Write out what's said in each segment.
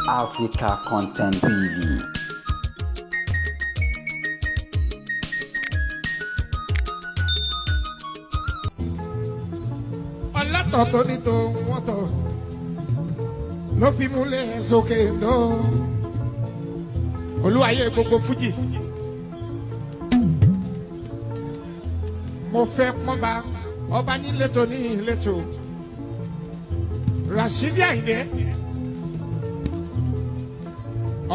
Africa Content TV. Ọlọ́tọ̀ tó ní tó wọ́n tọ̀ ló fi múlẹ̀ sókè lọ. Olúwayé gbogbo fújì. Mo fẹ́ pọ́nba ọba níletò ní ìletò. Rashidi Ayinde.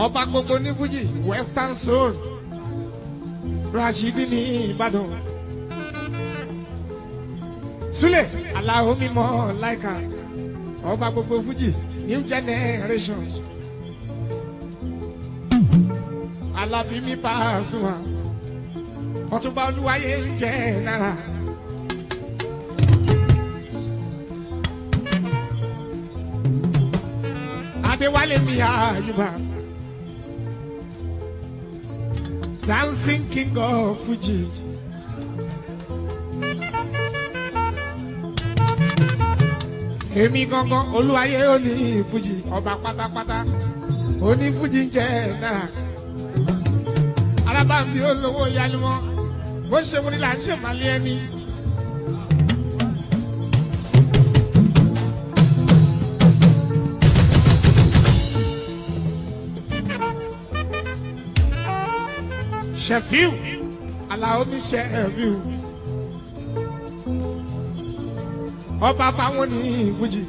Ọba gbogbo ní fújì Western Zone. Rashidi ní Ìbàdàn. Sule Alao mímọ́ láìka ọba gbogbo fújì new generation. Alábí mi Pasuma Ọ̀túnba Olúwayé ń jẹ náírà. Adéwálé mi Àyùbá, dancing king of Fuji. Èmi gangan Olúwayé ó ní fújì ọba pátápátá ó ní fújì ń jẹ náà. Alábàámbí olówó yalimọ bó ṣe wúni là ń ṣe màlẹ́ ẹni. Ṣẹ̀fíù Aláò mi Ṣẹ̀fíù ọba fáwọn ní fújì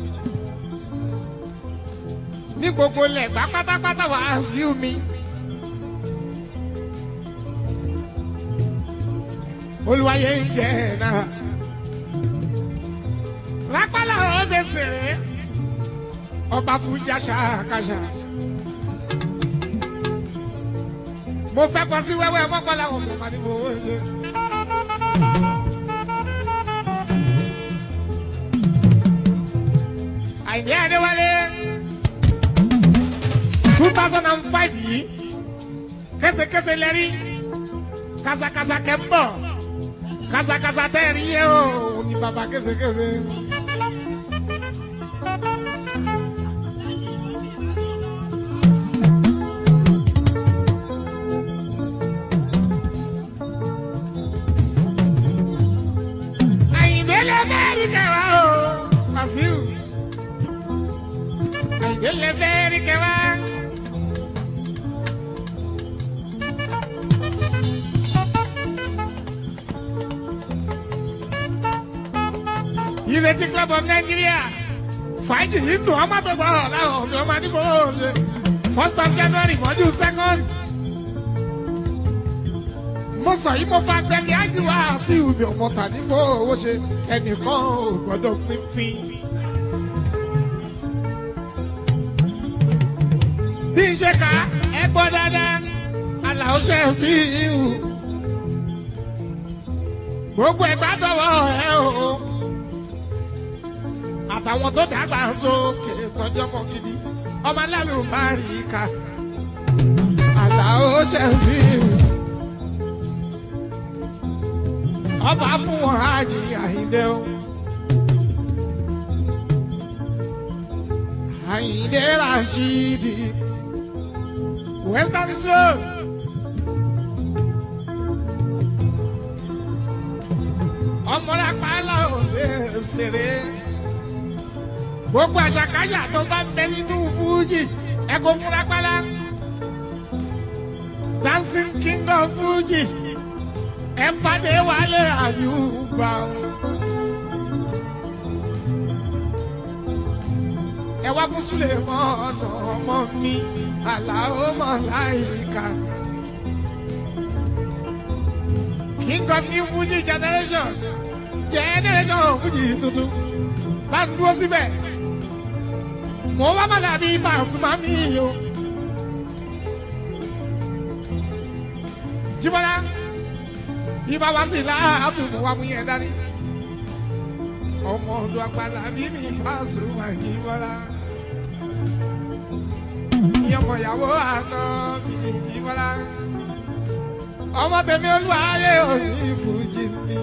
ní gbogbo lẹ́gbàá pátápátá wàá sí mi. Olúwayé ń jẹ náà lápálá ọdẹ sèré ọba fújì àṣàkáṣà. Mo fẹ́ kọ sí wẹ́wẹ́ mọ́kànlá òun mi máa ní mo wọ́n ṣe. Àyìndé Adéwálé, 2005 yìí, kẹsẹkẹsẹ lẹ́rí kazakaza kẹ́ ń bọ̀, kazakaza tẹ́ rí yẹ o ní baba kẹsẹkẹsẹ. Àyìndé lè fẹ́ rí kẹwàá o, Wàsíù. Àyìndé lè fẹ́ rí kẹwàá. Ìrètí Club of Nigeria fàájì yìí dùn ọmọ tó gbọ́ ọ̀la ọ̀mí ọmọ àdìbò ṣe 1st of January mọ́jú 2nd. Mo sọ yìí, mo fa gbẹ̀gẹ́ ájúwà sí ìwé ọmọ tàbí fowó ṣe ẹnìkan ò gbọ́dọ̀ pín fín. Bí n ṣe kà á, ẹ gbọ́ dáadáa, Àlàó ṣe fi hù. Gbogbo ẹ̀gbá dọ̀wọ́ ẹ o. Àtàwọn tó dàgbà sókè tọjọ́ mọ́ gidi, ọmọ aláàlú máa rí i ká. Àlàó ṣe fi hù. Ọba fún wọn Hájì Àyìndé o. Àyìndé Rashidi. Western Zone. Ọmọlápá òde ṣeré. Gbogbo àṣàkáṣà tó bá ń bẹ nínú fújì, ẹ kó fún Lápálá. Dancing king of Fuji. Ẹ pàdé Wálé Àyùbá. Ẹ wá fún Sulemọ́nà ọmọ mi, Àlàó mọ̀ láìka. King of new Fuji generation, generation Fuji tuntun. Bá ń dúró síbẹ̀. Mo wá má dàbí Pasuma mi o. Jíbọ́lá, ibà wá sí láàtúmọ̀ wá mú yẹn dání. Ọmọ ọdún àgbàlá bí mi Pasuma Jíbọ́lá. Ìyọmọ ìyàwó àná mi Jíbọ́lá. Ọmọ tèmi Olúwayé òní fújì mi.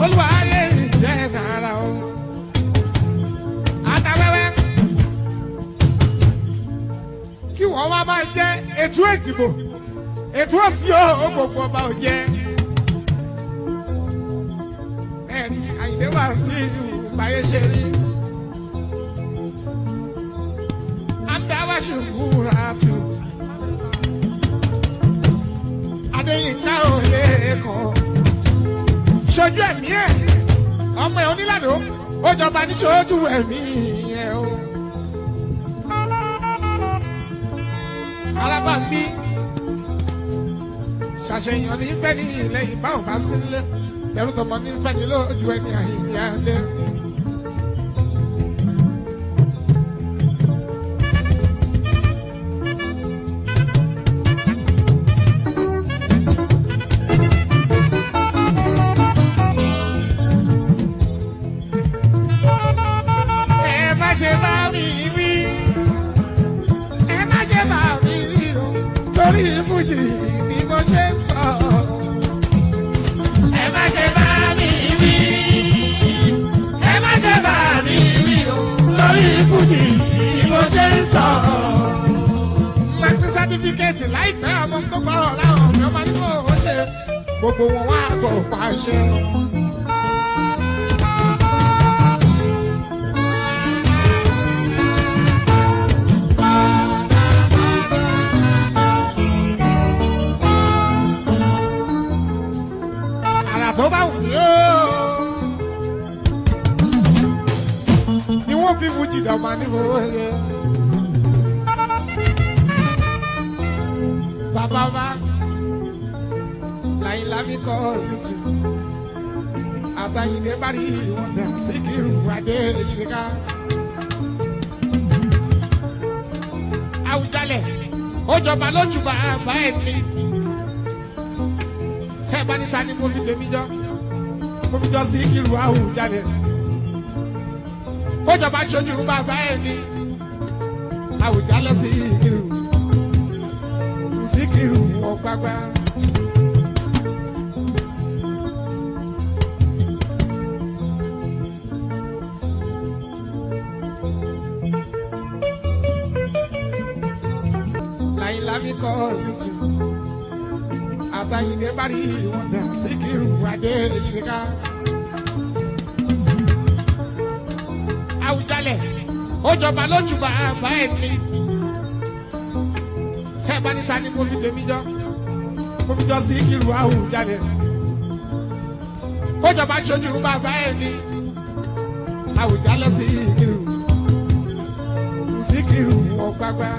Olúwayé ìjẹ́ náírà o. Àtàwẹ́wẹ́. máa jẹ́ ètò ìdìbò ètò òsì ó gbogbo ọba ò jẹ́. Ẹ̀rí Àyìndé wà sí ìbáyé ṣe rí. Àǹdá wá ṣùkúra tù. Adéyínká ò lè kàn. Ṣojú ẹ̀mí ẹ̀, ọmọ ẹ̀ onílàdó, ó jọba ní ṣojú ẹ̀mí ẹ̀ o. Alábàámbí ṣàṣeyàn ní fẹ́ ní ilẹ̀ ìbá ò bá sílẹ̀ ẹrú tọmọ ní fẹ́ ní lójú ẹni àyìnbí adé. Ẹ má ṣe bá mi wí, ẹ má ṣe bá mi wí o, torí fújì ni mo ṣe ń sọ. Ẹ má ṣe bá mi wí, ẹ má ṣe bá mi wí o, torí fújì ni mo ṣe ń sọ. Máa pín sátífíkẹ́ẹ̀tì láìpẹ́ ọmọ tó gbọ́ láwọn ọ̀rẹ́ ọmọ nígbà ó ṣe gbogbo wọn wá gbọ́ pàṣẹ. Àrà tó bá wù mí ó. Ni wọ́n fi fújì dàgbà ní owó yẹ. Bàbá wa Láyìnlá mi kọ́ lùtù. Àtàyìndé bá rí wọn dà Síkírù Adé Yínká. Àwùjalẹ̀ ó jọba lójú bàbá ẹ̀ ní. Ṣé ẹ bá níta ni mo fi tèmi jọ? Mo fi jọ Síkírù Àwùjalẹ̀. Ó jọba ṣojú bàbá ẹ̀ ní. Àwùjalẹ̀ Síkírù. Síkírù ọ̀gbágbá. Láyìnlá mi kọ́ lùtù. Àtàyìndé bá rí wọn dà Síkírù Adé Yínká. Àwùjalẹ̀ ó jọba lójú bàbá ẹ̀ ní. Ṣé ẹ bá níta ni mo fi tèmi jọ? Mo fi jọ Síkírù Àwùjalẹ̀. Ó jọba ṣojú bàbá ẹ̀ ní. Àwùjalẹ̀ Síkírù. Síkírù ọ̀gbágbá.